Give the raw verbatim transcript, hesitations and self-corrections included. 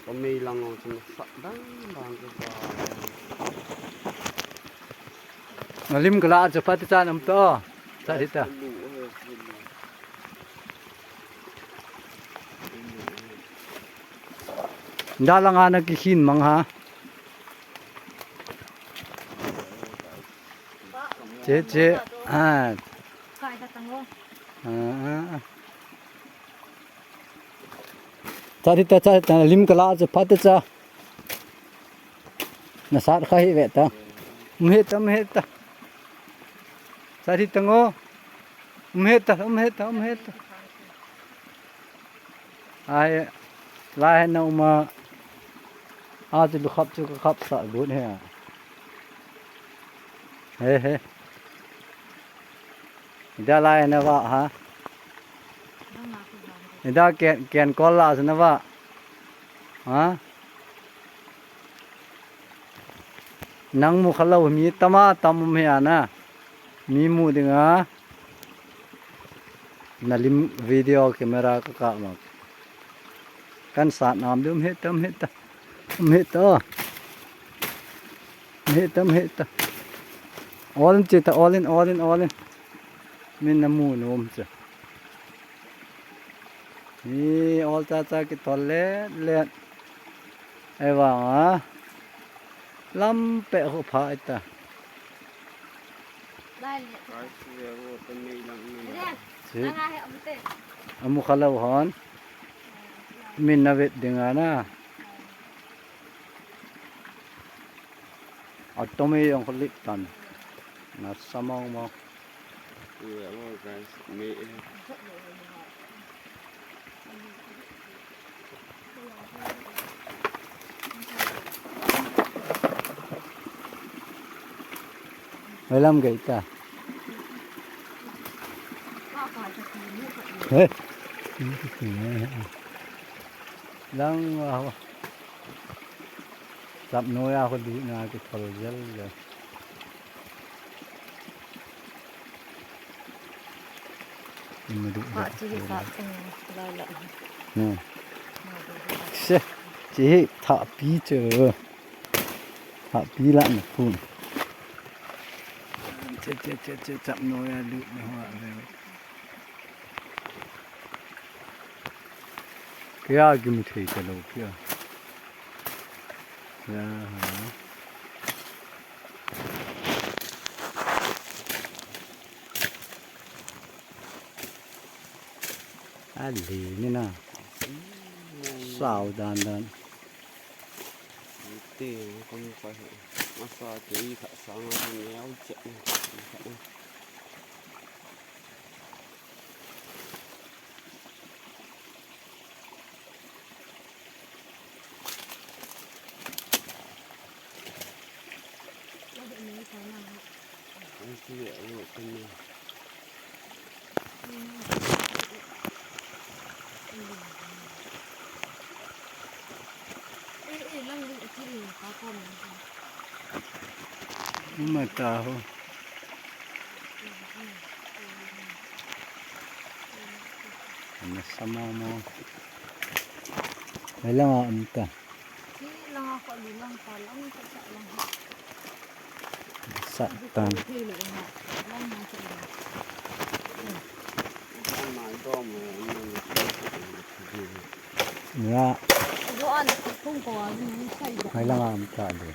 Kamei lang o chun sat dang dang ko pa. Nalim kala chu phat cha nam to. Sa di ta. Dalanga na kikhin mang ha. Che, che. Ah. Ah, ah, ah. Cha di ta, cha di ta, lim kala chu phat cha. Na sat kha hi ve ta. Um he ta, um he ta. Cha di ta ngo. Um he ta, um he ta, um he ta. Ai, lai na uma. A chu lu khap chu ka khap sa gut he. He, he. Ida lai na va ha. Ida ken, ken kol la na va. Ha? Nang mu kha lou mi tam a tam um hi ana. Mi mu ding a. Nalim video camera ka ka ma. Kan sat nam dum he tam he ta. Um he ta. Um he tam he ta. All in che ta, all in, all in, all in. Min na mu nom che. Ni ol cha cha kitol let let. Ahivang a. Lam pe khu pha ita. Lai le. Si. Langa he amu te. Amu kha lou hon. Min na vet ding a na. Atom e jong kho lit tan. Na sa mong mong. Ui, hello guys. Me e. Hoi lam gei ta. He. Lang wa. Chap noi a khu di na kithol jel jel. Ima du. Ha, chi hi sa chung la la. Hmm. Se, chi hi tha pi che. Tha pi la na phun. Che, che, che, che, chap noi a lu na hoa le. Kya kimu thei ta lou kya. Ya ha. Ali ni na. Sao dan dan. Te ko pa he. Masa te i kha sa ma ne au che. Uma ta ho. Ana sama mo. Mai langa um ta. Satan. Ya. Mai langa um ta de.